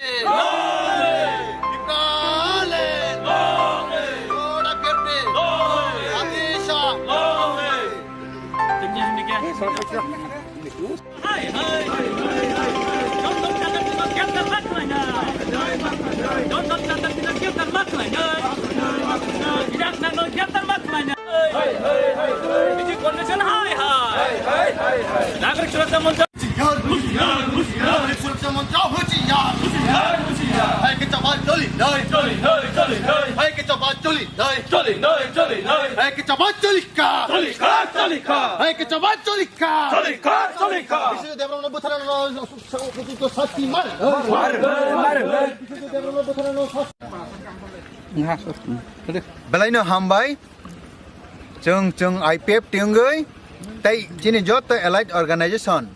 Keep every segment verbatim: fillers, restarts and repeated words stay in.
Nikale! Ora kerte! Adisha! Hai, hai, hai, hai, hai. Johnson Chakar Tino Kepta Maklaina. Johnson Chakar Tino Kepta Maklaina. Irak Nagol Kepta Maklaina. Hai, hai, hai, hai. Biji Convention hai, hai. Hai, hai, hai, hai. Nagarik Suraksha Moncha. Hushiyar, hushiyar, hushiyar. Nagarik Suraksha Moncha hushiyar. Hushiyar, hushiyar. Hai ke chaba choli nai. Choli nai, choli nai. Hai ke chaba choli nai. Choli nai, choli nai. Hai ke chaba choli ka. Choli ka, choli ka. Hai ke chaba choli ka. Choli ka, choli ka. Biswajit Debbarma no butharna no, no, no, no, sasti mar. Mar, mar, mar, mar. Biswajit Debbarma no butharna no sasti. Belaino hambai. Chwng, chwng I P F T wngwi tei chini joto allied organization,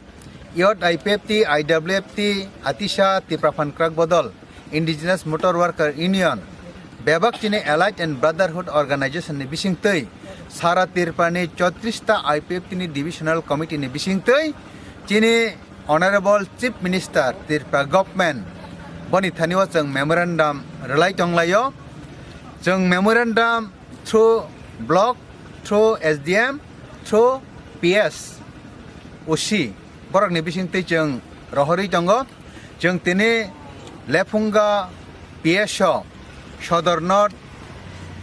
Youth I P F T, I W F T, Atisa, Tipra Phan Kwrak Bodol, Indigenous Motor Worker Union, bebak chini allied and brotherhood organization ni bisingtwi, sara Tripura ni chotris ta I P F T ni divisional committee ni bisingtwi, chini Honorable Chief Minister Tripura Government boni thani o chwng memorandum rwlai tonglaio. Chwng memorandum through block, through S D M, through P S, O C, borokni bisingtwi chwng rohorwi tongo. Chwng tini Lephunga P S o Sodor North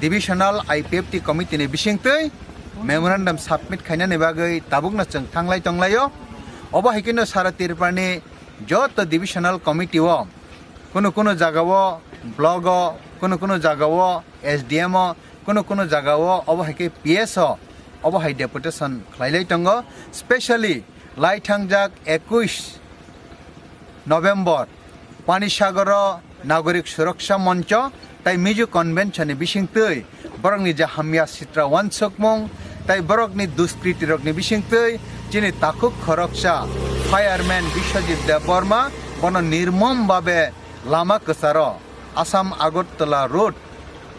Divisional I P F T Committee ni bisingtwi memorandum submit khainani bagwi tabukno chwng thanglai tonglaio. Obo hai kheno sara Tripura ni joto divisional committee o, kunu kunu jaga o block o, kunu kunu jaga o S D M o, kunu kunu jaga o, obo hai khe P S o, obo hai deputation khlailai tongo. Specially lai thangjak ekush November Panisagar o Nagorik Suraksha Moncho tai Mizo Convention ni bisingtwi borokni je hamya sitra wansukmung tai borokni duskriti rokni bisingtwi chini takhuk khoroksa fireman Biswajit Debbarma bono nirmom babe lama kwcharo Assam Agartala Road,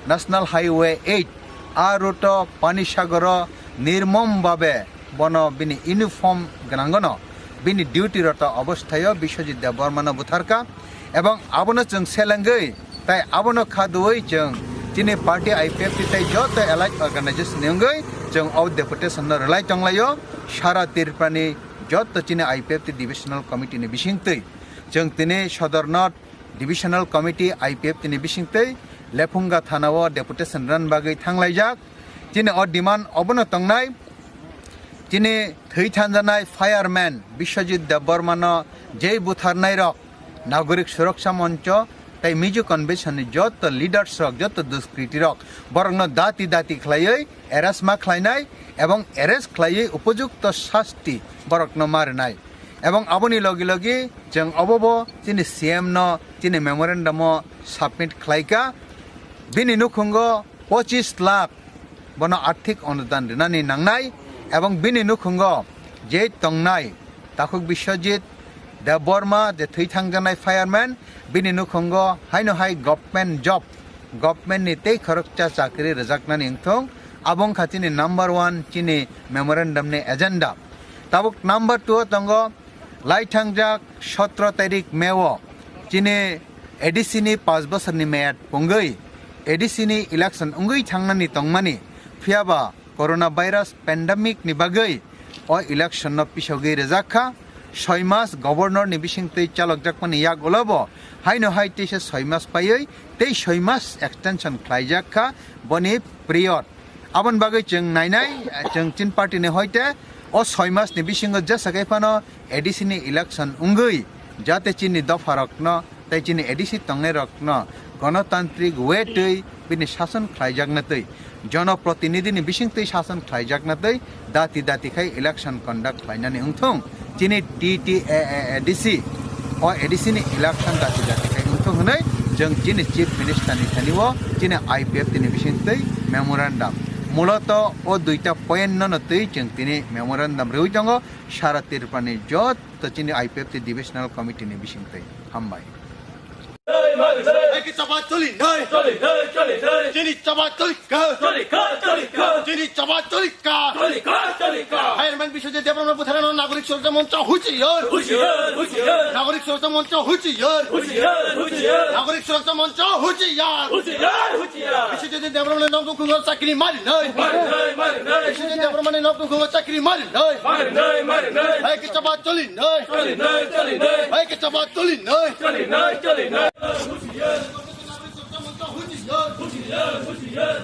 National Highway eight, a route o Panisagar o nirmom babe bono bini uniform gwnangno bini duty rota obosthayo Biswajit Debbarmano butharka, ebong abono chwng selengwi tai abono khaduwi chwng chini party I P F T tai joto allied organization ni wngwi chwng o deputation no rwlai tonglaio. Sara Tripura ni joto chini I P F T divisional committee ni bisingtwi chwng tini Sodor North Divisional Committee I P F T ni bisingtwi Lephunga thana o deputation rwna bagwi thanglaijak. Chini o demand obono tongnai, chini thwi thanjanai fireman Biswajit Debbarmano jei butharnai rok, Nagorik Suraksha Moncho tai Mizo Convention ni joto leaders rok, joto duskriti rok, borokno dati dati khlaiwi arrest ma khlainai ebong arrest khlaiwi upojukto sasti borokno ma rwnai. Ebong aboni logi logi chwng obobo chini C M no chini memorandum o submit khlaika. Bini nukhungo pochis lakh bono arthik onudan rinani nangnai ebong bini nukhungo je tongnai takhuk Biswajit Debbarma je thwi thangjanai fireman, bini nukhungo haino hai government job, government ni tei khoroksa chakri rwjaknani wngthung, abo wngkha chini number one chini memorandum ni agenda. Tabuk number two o tongo, lai thangjak sotro tarik May o chini A D C ni panch bosorni meyad pungwi A D C ni election wngwi thangnani tongmani, phiyaba coronavirus pandemic ni bagwi o election no pisogwi rwjak kha. Soi mas governor ni bisingtwi chalokjakmani yak ulo bo haino hai teisa soi mas paiwi tei soi mas extension khlaijak kha boni period. Aboni bagwi chwng nainai, chwng chini party ni hoite o soi mas ni bisingo jesa khe phano A D C ni election wngwi jate chini dopha rokno tei chini A D C tongnai rokno gonotantrik way twi bini sason khlaijakna twi, jonoprotinidhi ni bisingtwi sason khlaijakna twi dati dati khai election conduct khlainani wngthung. Chini T T A A A D C o A D C ni election dati dati khai wngthung hwnwi chwng chini Chief Minister ni thani o chini I P F T ni bisingtwi memorandum. Muloto o duita point no no twi chwng tini memorandum rwi tongo sara Tripura ni jot to chini I P F T Divisional Committee ni bisingtwi. Hambai. Hai ke chaba choli nai. Choli nai, choli nai. Chini chaba choli ka. Choli ka, choli ka. Chini chaba choli ka. Choli ka, choli ka. Fireman Biswajit Debbarma butharano Nagorik Suraksha Moncho huchiyar. Huchiyar, huchiyar. Nagorik Suraksha Moncho huchiyar. Huchiyar, huchiyar. Nagorik Suraksha Moncho, huchiyar! Huchiyar, huchiyar! Biswajit Debbarmani nok nukhungo chakri marinai! Marinai, marinai! Biswajit Debbarmani nok nukhungo chakri marinai! Marinai, marinai! Hai ke chaba cholinai! Cholinai, cholinai! Hai ke chaba cholinai! Cholinai, cholinai! Huchiyar! Huchiyar, huchiyar!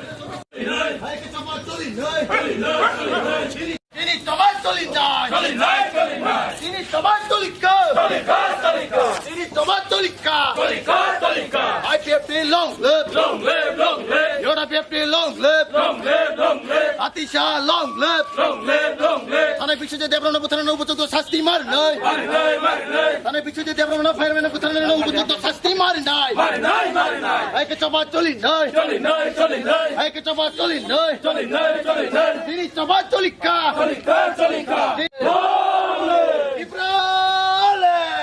Hai ke chaba cholinai! Cholinai, cholinai! Tini toman tolinai. Tolinai, tolinai. Tini toman tolikha. Tolikha, tolikha. Tini toman tolikha. Tolikha, tolikha. I P F T long live. Long live, long live. U W P long live. Long live, long live. Atisha long live. Long live, long live. Thanai Biswajit Debbarma butharnani upojukto sasti marinai. Marinai, marinai. Thanai Biswajit Debbarma fireman butharnani upojukto sasti marinai. Marinai, marinai. Hai ke chaba cholinai. Cholinai, cholinai. Hai ke chaba cholinai. Cholinai, cholinai. Tini chaba cholikha. Cholikha, cholikha. Long live!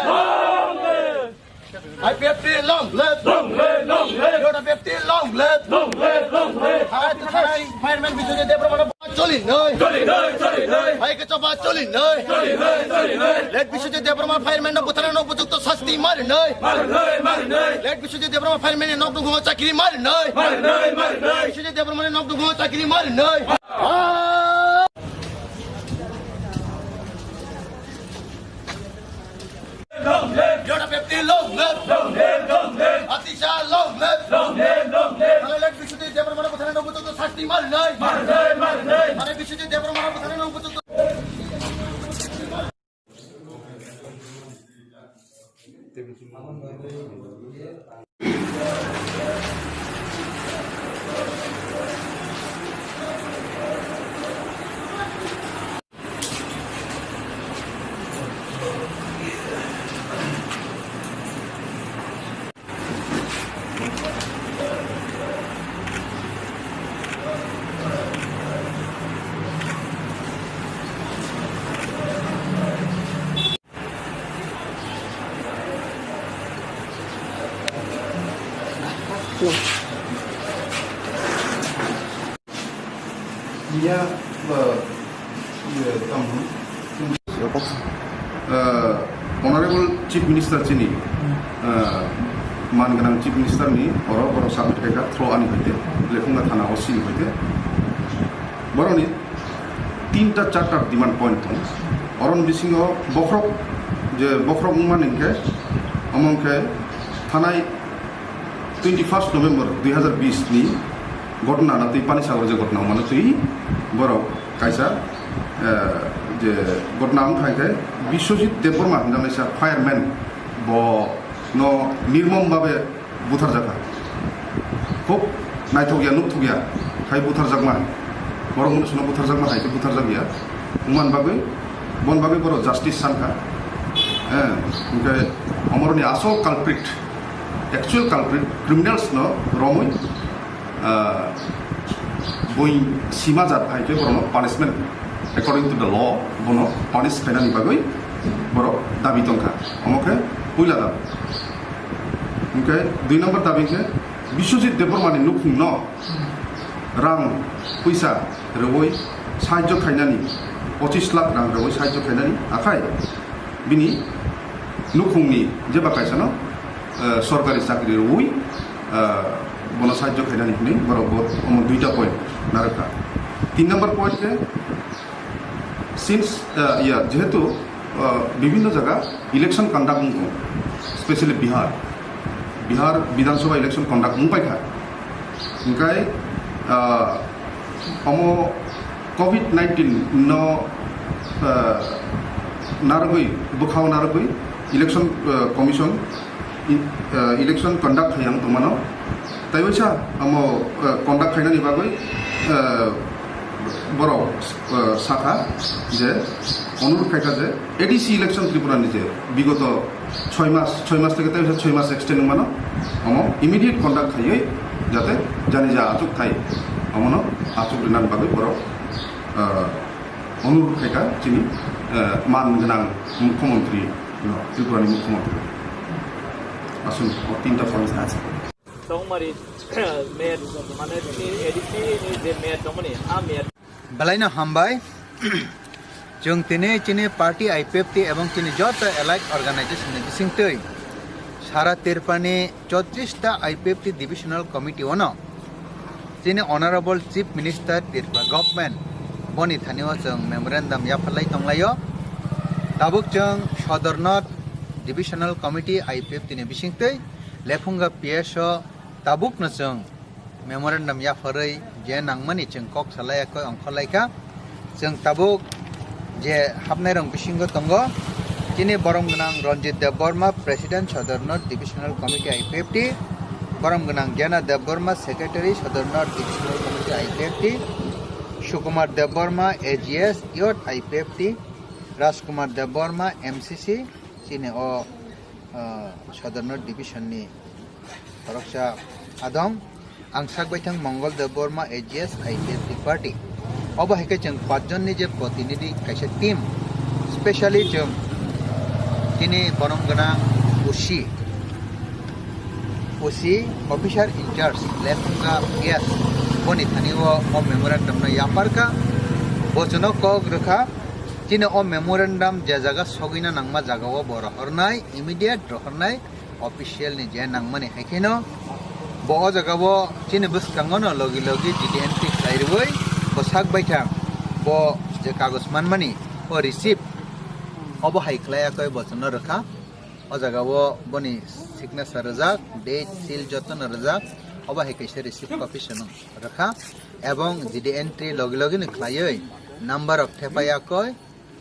Long live! I P F T long live! Long live, long live! U W P long live! Long live, long live! Hai, thanai fireman Biswajit Debbarma cholinai! Cholinai, cholinai! Hai ke chaba cholinai! Cholinai, cholinai! Late Biswajit Debbarma fireman no butharnani upojukto sasti marinai! Marinai, marinai! Late Biswajit Debbarma fireman ni nok nukhungo chakri marinai! Marinai, marinai! Biswajit Debbarmani nok nukhungo chakri marinai! Ah! Long live! U W P long live! Long live, long live! Atisha long live! Long live, long live! Thanai Biswajit Debbarma butharnani upojukto sasti marinai! Marinai, marinai! Thanai Biswajit Debbarma butharnani upojukto Iya, ba, iya, tamo. Uh, Honorable Chief Minister chini, uh, man ganang Chief Minister ni oro, oro submit khaikha through ani hoite, Lekhunga thana O C ni hoite. Boroni tinta charta demand point tong. Oroni bisingo bokhorok, je bokhorok wngmani hwnkhe, omo hwnkhe thanai twenty first November dui hazar bis ni ghotona na twi Panisagar je ghotona wngmano twi borok kaisa, eh, je ghotona wngkha hwnkhe Biswajit Debbarma hwnjaknaisa fireman bo no nirmom babe butharjakha. Khub naithokya, nukthokya khai butharjakma. Borok mwnwi sano butharjakma hai khe butharjakya. Wngmani bagwi, bon bagwi borok justice sankha. Eh, hwnkhe omoroni asol culprit, actual culprit, criminals no romwi, ah, bui sima jat hai khe borokno punishment according to the law bono punish khainani bagwi borok dabi tongkha. Omo khe puila dabi. Hwnkhe dui number dabi khe Biswajit Debbarmani nukhungno rang puisa rwui sahajjo khainani, pochis lakh rang rwui sahajjo khainani, akhai bini nukhungni jeba kaisano, eh, sorkari chakri rwui, eh, bono sahajjo khainani hwnwi borok bo omo duita point narwkha. Tin number point khe, since, uh, ya, jehetu, uh, bibhinno jaga election conduct wng tong, specially Bihar, Bihar Bidhan Sabha election conduct wng paikha, hwnkhe, uh, omo covid nineteen no, uh, narwgwi, bwkhao narwgwi election, uh, commission i-, uh, election conduct khai ang tongmano. Tai waisa amo, uh, conduct khainani bagwi, uh, borok, uh, sakha je, onurod khaikha je A D C election Tripura ni je bigoto choi mas, choi mas theke tai waisa choi mas extend wngmano, amo immediate conduct khaiwi jate jani ja achuk thai, amono achuk rinani bagwi borok, uh, onurod khaikha chini, uh, man gwnang mukhyamantri no, Tripura ni mukhyamantri. Aswk o tinta point. Tongmari met, mane chini A D C ni je met tongmani, a met. Belaino hambai. Chwng tini chini party I P F T ebong chini joto allied organization ni bisingtwi Sara Tripurani chotris ta I P F T Divisional Committee ono chini Honorable Chief Minister Tripura Government boni thani o chwng memorandum yapharlai tonglaio. Tabuk chwng Sodor North Divisional Committee I P F T ni bisingtwi Lephunga P S o tabukno chwng memorandum yapharwi je nangmani chwng kok salai yakoi ongkhorlaikha. Chwng tabuk je hapnairok bisingo tongo, chini borom gwnang Ranjit Debbarma, President Sodor North Divisional Committee I P F T, borom gwnang Jana Debbarma, Secretary Sodor North Divisional Committee I P F T, Sukumar Debbarma, A G S Youth I P F T, Rajkumar Debbarma, M C C, chini o, ah, Sodor North Division ni khoroksa adong. Ang sak baithang Mongol Debbarma, A G S I P F T party. Obo hai khe chwng pachjonni je protinidhi kaisa team, specially chwng chini borom gwnang O C, O C officer in charge Lephunga P S boni thani o, o memorandum no yapharkha, bochwno kok rwkha. Chini o memorandum je jaga sogwina nangma jaga o bo rohornai, immediate rohornai, official ni je nangmani hai kheno bo o jaga o chini bwskango no logi logi G D entry khlai rwui bo sak baithang bo je kagoj manmani o receipt obo hai khlai yakoi bochwno rwkha. O jaga o boni signature rwjak, date, seal jotono rwjak, obo hai kaisa receipt copy se nung rwkha. Ebong G D entry logi logi ni khlaiwi number rok thepai yakoi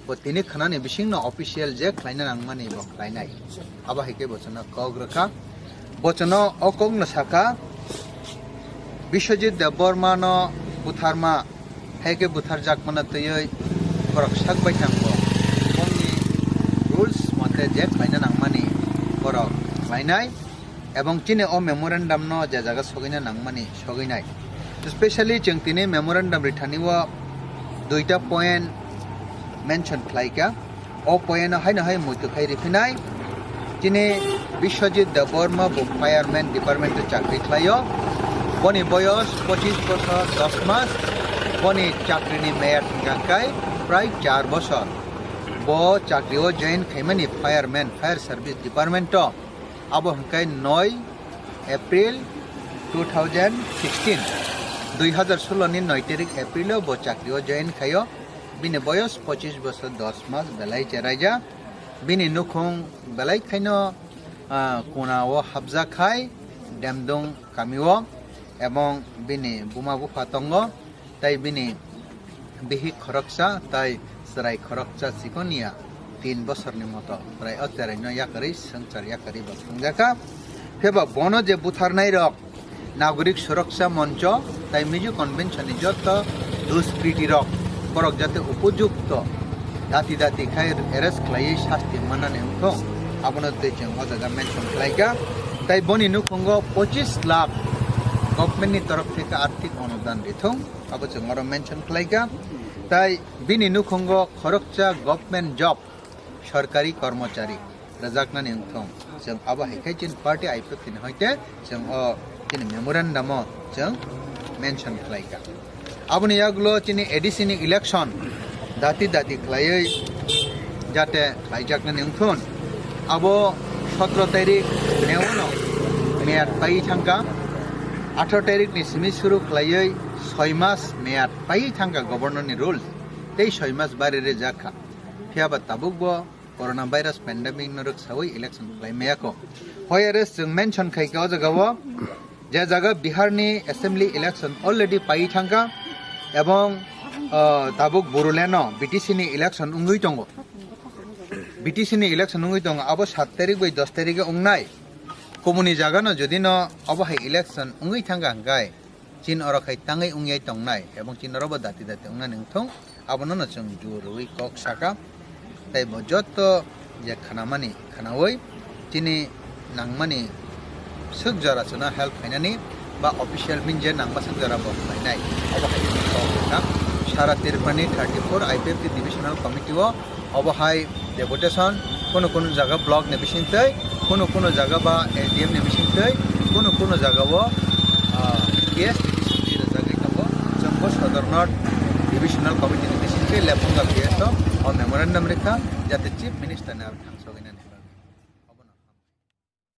bo tini khwnani bisingno official je khlaina nangmani bo khlainai. Abo hai khe bochwno kok rwkha. Bochwno o kokno sakha, Biswajit Debbarmano butharma, hai khe butharjakmano twiwi borok sak baithang bo bongni rules mote je khlaina nangmani borok khlainai. Ebong chini o memorandum no je jaga sogwina nangmani sogwinai. Specially chwng tini memorandum rithani o duita point mention khlaikha. O point no haino hai muitu khai riphinai. Chini Biswajit Debbarma bo fireman department o chakri khlaio. Boni boyos pochis bosor dos mas. Boni chakri ni meyad hwnkha khe prai char bosor. Bo chakri o join khaimani fireman, fire service department o. Abo hwnkhe noi April two thousand sixteen, dui hazar solo ni noi tarik April o bo chakri o join khaio. Bini boyos pochis bosor dos mas belai cheraija. Bini nukhung belai khaino, ah, kuna o habjak khai Demdung kami o, ebong bini buma bupha tongo. Tai bini bihik khoroksa tai chwrai khoroksa chikon ya tin bosorni moto chwrai o chwraino yakarwi swngchar yakarwi bo thangjakha. Phiya ba bono je butharnairok Nagorik Suroksa Moncho tai Mizo Convention ni joto duskriti rok borok jate upojukto dati dati khai arrest khlaiwi sasti manani wngthong, abono tei chwng o jaga mention khlaikha. Tai boni nukhungo pochis lakh government ni torof theke arthik onudan rithung. Abo chwng oro mention khlaikha. Tai bini nukhungo khoroksa government job, sorkari kormochari rwjaknani wngthong. Chwng abo hai khe chini party I P F T ni hoite chwng o chini memorandum o chwng mention khlaikha. Aboni yagulo chini A D C ni election dati dati khlaiwi jate khlaijaknani wngthun. Abo sotro tarik May o no meyad pai thangkha. Atharo tarik ni simi suru khlaiwi soi mas meyad pai thangkha governor ni rule. Tei soi mas bari rijak kha. Phiya ba tabuk bo corona virus pandemic no rwksawi election khlai maya kho. Hoyare chwng mention khai kha o jaga o, je jaga Bihar ni assembly election already pai thangkha, ebong, ah, tabuk Bodoland o B T C ni election wngwi tongo. B T C ni election wngwi tongo, abo sat tarik bai dos tarik o wngnai. Kubuni jaga no jodi no obo hai election wngwi thangkha hwnkhe, chin oro khai tangwi wngyai tongnai, ebong chin oro bo dati dati wngnani wngthong, abono no chwng jurwi kok saka. Tai bo jotto je khanamani khanawi, chini nangmani swk jora chwngno help khainani ba official min je nangma swk jora bo khlainai, obo hai kok wngkha. Sara Tripurani thirty four I P F T Divisional Committee o obo hai deputation, kunu kunu jaga block ni bisingtwi, kunu kunu jaga ba S D M ni bisingtwi, kunu kunu jaga o, ah, P S ni bisingtwi rwjagwi tongo. Chwng bo Sodor North Divisional Committee ni bisingtwi Lephunga P S o, o memorandum rikha, jate Chief Minister ni aro thang.